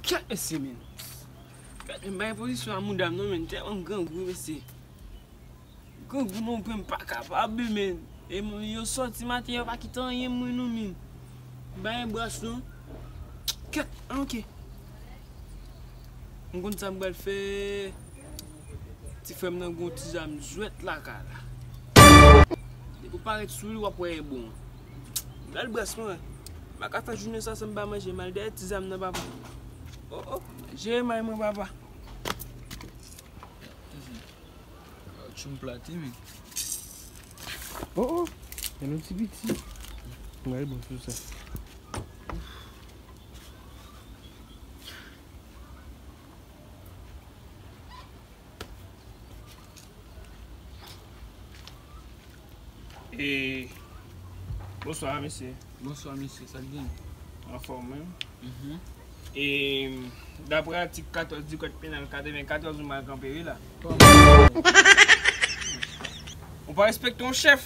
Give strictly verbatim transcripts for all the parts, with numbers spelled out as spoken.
Kèt mesye, men. Kèt, men, bay pozisyon a mouda m non, men. Tèlman m grangou, mesye. Grangou non, pran m pa kapab, men. E moun yo sòti maten, yo pa kite anyen mwen non, men. Bay bras non. Kèt, ah, ok. M konn sa m pral fè. Ti frè m nan gon ti zam jwèt lakay la. Depi w parèt sou li, w ap wè e bon. Gad bras mwen. M pa ka fè jounen sa san m pa manje, m al dèyè ti zam nan, papa. Oh, oh. Jere may mwen, papa. Tchoum plate, men. Oh, oh. Gen yon ti piti. M gade bon sou sa. E, bonswa, mesye. Bonswa, mesye. Sa k gen? Anfòm, wi. Mhm. E, daprè atik katòz di Kòd Penal katrevenkatòz, ou mal kanpe, wi, la. Kòman? Ou pa respekte yon chèf.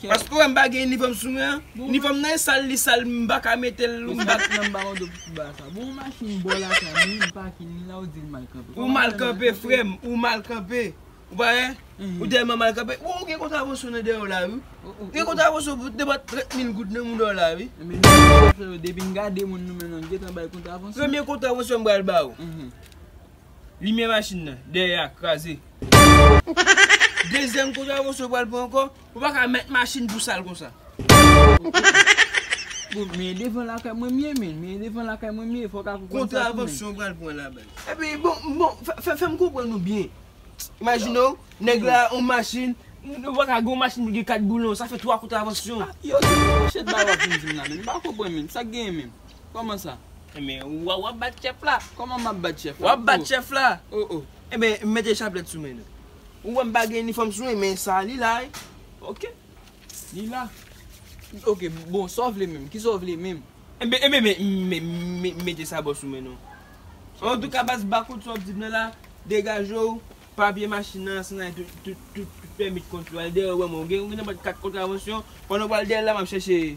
Paske w wè m pa gen inifòm sou mwen an. Inifòm nan e sal, li sal, m pa ka mete l, m pa. Nan m pa konn pou ba sa. Bon, machin bò lakay mwen, m pake li la, ou di l mal kanpe. Ou mal kanpe, frè m, ou mal kanpe. Ou pa wè? Mhm. Ou tèlman mal kanpe. Ou gen kontravansyon nan dèyè w la, wi. Ou gen kontravansyon pou nenpòt trant mil goud nan mouda w la, wi. Men nou, depi n gade moun nou men non, n gentan bay kontravansyon. Premye kontravansyon m pral ba w. Mhm. Limyè machin nan, dèyè a, kraze. Dezyèm kontravansyon w pral pran ankò, ou pa ka mèt machin pou sal konsa. Bon, men devan lakay mwen m ye, men, men devan lakay mwen m ye, fò w ka konprann sa tou, men. Kontravansyon w pral pran la, baz. Epi, bon, bon, fè, fè, fè m konprann ou byen. Imajine w, nèg la, yon machin, ou pa ka gen yon machin pou gen kat boulon, sa fè twa kontravansyon. Ah, yo, se bullshit bagay w ap vin di m la, men. M pa konprann, men. Sa k genyen, men? Kòman sa? Enben, w ap, w ap bat chèf la. Kòman m ap bat chèf la? W ap bat chèf la. Oh, oh. Enben, mete chaplèt sou men nou. Ou wè m pa gen inifòm sou mwen, men sa li la, wi. Ok. Li la. Ok, bon, sa w vle menm? Kisa w vle menm? Enben, enben, men, men, men, mete sa bò sou men nou. Antouka, baz, ba kout sa w ap di m nan la, degaje w, papye machin nan, ansanm ak tout, tout, tout, tout pèmi kont yo, al dèyè w, wè mwen, ou gen, ou gen nenpòt kat kontravansyon, pandan w pral dèyè l la, m ap chèche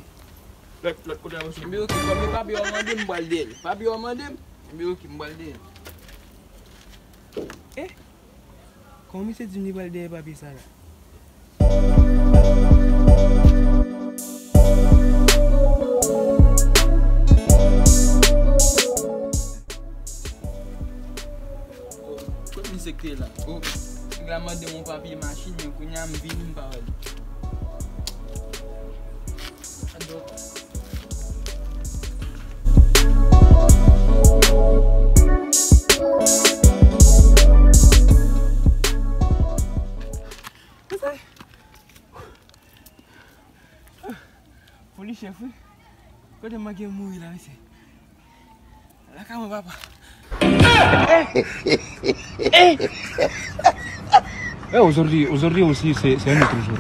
lòt, lòt kontravansyon. Enben, ok, kòm e papye w ap mande m, m pral dèyè l. Papye w ap mande m? Enben, ok, m pral dèyè l. Eh? Kòman misye di m li pral dèyè papye sa la? Kot misye k te la? Oh, nèg la mande m yon papye machin, men kounye a m vini, m pa wè l. Foli chèf, wi. Kote m manke mouri la, mesye. Lakay mwen, papa. Eh, aujourd'hui, aujourd'hui aussi, c'est, c'est un autre jour.